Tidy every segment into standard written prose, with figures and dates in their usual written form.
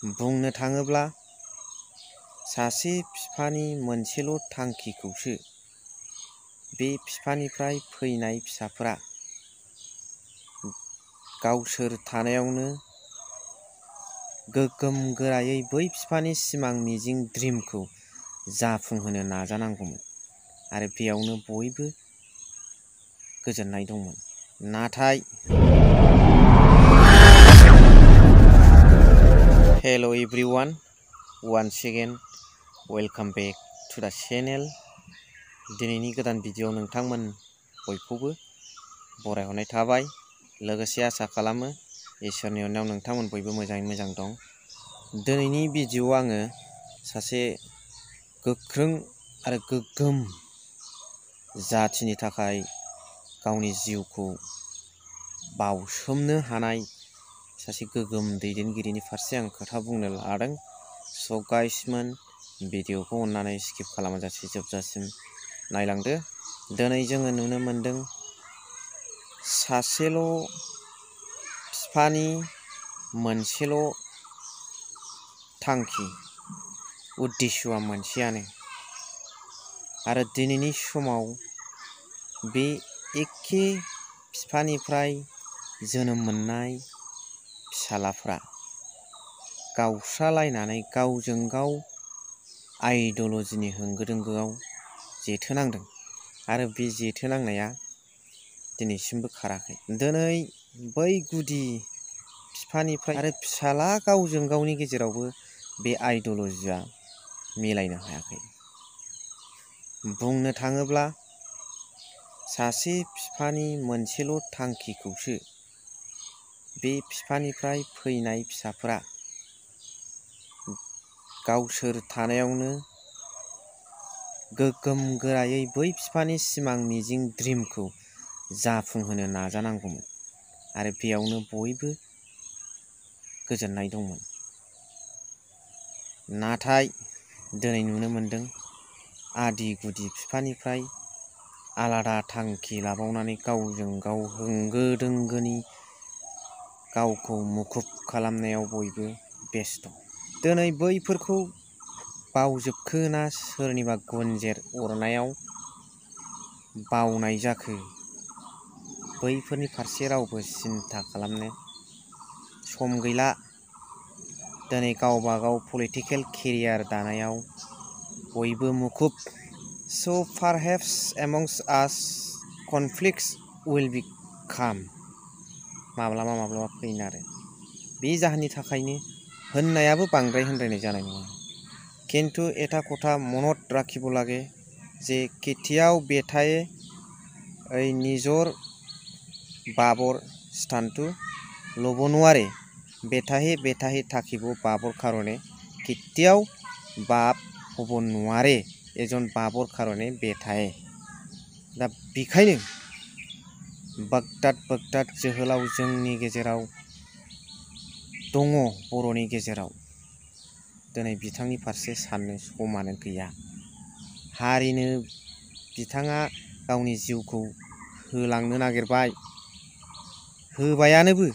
बुंनो थाङोब्ला सासे बिफानि मोनसेल' थांखिखौसो बे बिफानिफ्राय फैनाय फिसाफोरा गावसोर थानायावनो गोग्गोम गोरायै बै बिफानि सिमां मिजिं ड्रिमखौ जाफुंहोनो नाजानांगौमोन आरो बेयावनो बयबो गोजोननाय दंमोन। नाथाय hello' everyone, once again welcome back to the channel. दिनैनि गोदान भिडिअ नोंथांमोन बयखौबो बरायहरनाय थाबाय। लोगोसे आसा खालामो इसोरनि अननायाव नोंथांमोन बयबो मोजाङै मोजां दं। दिनैनि भिडिअआव आङो सासे गोख्रों आरो गोग्गोम जाथिनि थाखाय गावनि जिउखौ बाउसोमनो हानाय सासे गोग्गोम दैदेनगिरिनि फारसे आं खोथा बुंनो लादों। स' गाइसमोन, भिडिअखौ अननानै स्किप खालामाजासे जोबजासिम नायलांदो। दिनै जोङो नुनो मोनदों सासेल' बिफानि मोनसेल' थांखि, उद्देश्यआ मोनसेयानो। आरो दिनैनि समाव बे एखे बिफानिफ्राय जोनोम मोननाय फिसालाफ्रा गावस्रालायनानै गावजों गाव आइडिय'लजिनि होंगो दोंगोआव जेथोनांदों आरो बे जेथोनांनाया दिनैसिमबो खाराखै। दिनै बै गुदि बिफानिफ्राय आरो फिसाला गावजों गावनि गेजेरावबो बे आइडिय'लजिया मिलायनो हायाखै। बुंनो थाङोब्ला सासे बिफानि मोनसेल' थांखिखौसो बे बिफानिफ्राय फैनाय फिसाफोरा गावसोर थानायावनो गोग्गोम गोरायै बै बिफानि सिमां मिजिं ड्रिमखौ जाफुंहोनो नाजानांगौमोन आरो बेयावनो बयबो गोजोननाय दंमोन। नाथाय दिनै नुनो मोनदों आदि गुदि बिफानिफ्राय आलादा थांखि लाबावनानै गावजों गाव होंगो दोंगोनि गावखौ मुखुब खालामनायाव बयबो बेस्थ'। दिनै बैफोरखौ बावजोबखो ना सोरनिबा गुनजेर अरनायाव बावनाय जाखो, बैफोरनि फारसे रावबो सिन्था खालामनो सम गैला। दिनै गावबा गाव पलिटिकेल केरियार दानायाव बयबो मुखुब। स' पारहेप्स एमंस आस कनफ्लिक्ट्स उइल बि काम। माब्लाबा माब्लाबा फैगोन आरो बे जाहोननि थाखायनो होननायाबो बांद्राय होनद्रायनाय जानाय नङा। किन्तु एटा कथा मनत राखिब लागे जे केथियाव बेटाए ओइ निजर बाबर स्थानतु ल'ब नुवारे बेटाहे थाकिब बाबर कारणे केथियाव बाप हब नुवारे एजन बाबर कारणे बेटाए। दा बेखायनो बागदाद जोहोलाव जोंनि गेजेराव दङ, बर'नि गेजेराव दिनै बिथांनि फारसे साननो समानो गैया। हारिनो बिथाङा गावनि जिउखौ होलांनो नागिरबाय, होबायानोबो।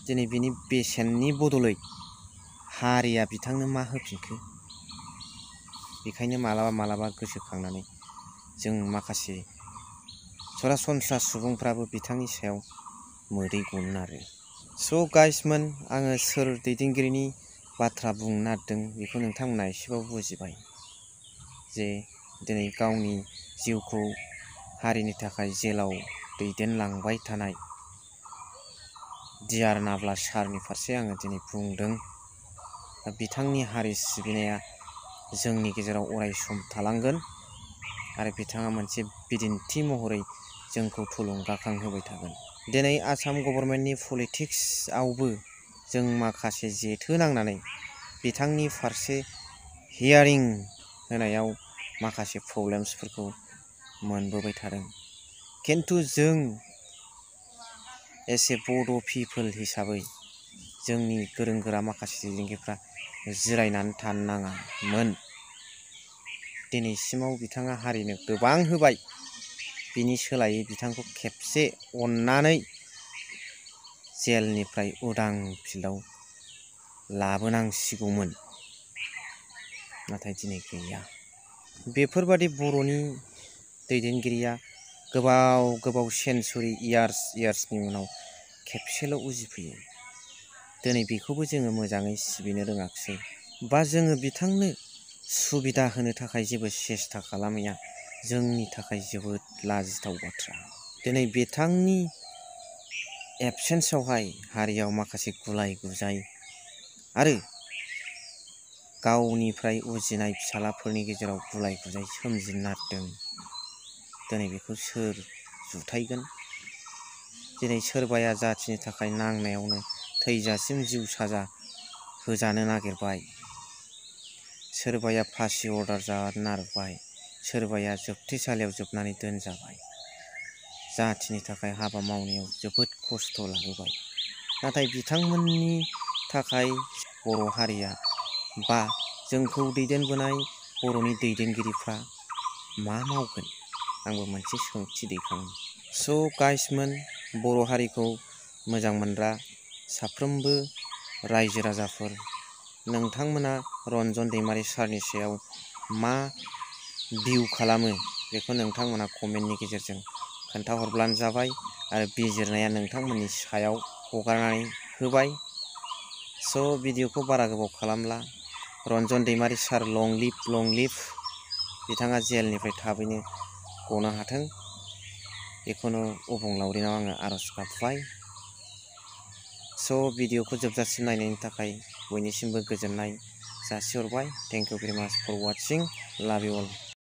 दिनै बिनि बेसेननि बदलै हारिया बिथांनो मा होफिनखो? बेखायनो मालाबा गोसोखांनानै जों माखासे सरासनस्रा सुबुंफ्राबो बिथांनि सायाव मोदै गनो आरो। स' गाइसमोन, आङो सोर दैदेनगिरिनि बाथ्रा बुंनो नागिरदों बेखौ नोंथांमोना एसेबाबो बुजिबाय। जे दिनै गावनि जिउखौ हारिनि थाखाय जेलाव दैदेनलांबाय थानाय डिआर नाब्ला सारनि फारसे आङो दिनै बुंदों। दा बिथांनि हारि सिबिनाया जोंनि गेजेराव अरायसम थालांगोन आरो बिथाङा मोनसे बिदिन्थि महरै जोंखौ थुलुंगाखांहोबाय थागोन। दिनै आसाम गभर्नमेन्टनि पलिटिक्सआवबो जों माखासे जेथो नांनानै बिथांनि फारसे हियारिं होनायाव माखासे प्रब्लेम्सफोरखौ मोनबोबाय थादों। किन्तु जों एस ए बड' पिपोल हिसाबै जोंनि गोरों गोरा माखासे दैदेनगिरिफ्रा जिरायनानै थानो नाङामोन। दिनैसिमाव बिथाङा हारिनो गोबां होबाय, बिनि सोलायै बिथांखौ खेबसे अननानै जेलनिफ्राय उदां फिल्डआव लाबोनांसिगौमोन, नाथाय दिनै गैया। बेफोरबादि बर'नि दैदेनगिरिया गोबाव गोबाव सेन्सुरि इयार्सनि उनाव खेबसेल' उजिफैयो। दिनै बेखौबो जोङो मोजाङै सिबिनो रोङाखिसै, बा जोङो बिथांनो सुबिदा होनो थाखाय जेबो सेस्था खालामैया जोंनि थाखाय जोबोद लाजिथाव बाथ्रा। दिनै बिथांनि एबसेन्सआवहाय हारियाव माखासे गुलाय गुजाय आरो गावनिफ्राय उजिनाय फिसालाफोरनि गेजेराव गुलाय गुजाय सोमजिनो नागिरदों। दिनै बेखौ सोर जुथायगोन? दिनै सोरबाया जाथिनि थाखाय नांनायावनो थैजासिम जिउ साजा होजानो नागिरबाय, सोरबाया फासि अर्डार जानो नागिरबाय, सोरबाया जोबथेसालियाव जोबनानै दोनजाबाय। जाथिनि थाखाय हाबा मावनायाव जोबोद खस्थ' लाबोबाय, नाथाय बिथांमोननि थाखाय बर' हारिया बा जोंखौ दैदेनबोनाय बर'नि दैदेनगिरिफ्रा मा मावगोन? आंबो मोनसे सोंथि दैखाङो। स' गाइसमोन, बर' हारिखौ मोजां मोनग्रा साफ्रोमबो रायजो राजाफोर, नोंथांमोना रन्जन दैमारि सारनि सायाव मा भिउ खालामो बेखौ नोंथांमोना कमेन्टनि गेजेरजों खोन्थाहरब्लानो जाबाय। आरो बिजिरनाया नोंथांमोननि सायाव हगारनानै होबाय। स' भिडिअखौ बारा गोबाव खालामला। रन्जन दैमारि सार लं लिभ, बिथाङा जेलनिफ्राय थाबैनो गनो हाथों, बेखौनो अबंलावरिनाव आङो आर'ज गाबबाय। स' भिडिअखौ जोबजासिम नायनायनि थाखाय बयनिसिमबो गोजोननाय जासिहरबाय। थेंक इउ भेरि माच फर वाचिं। लाभ इउ अल।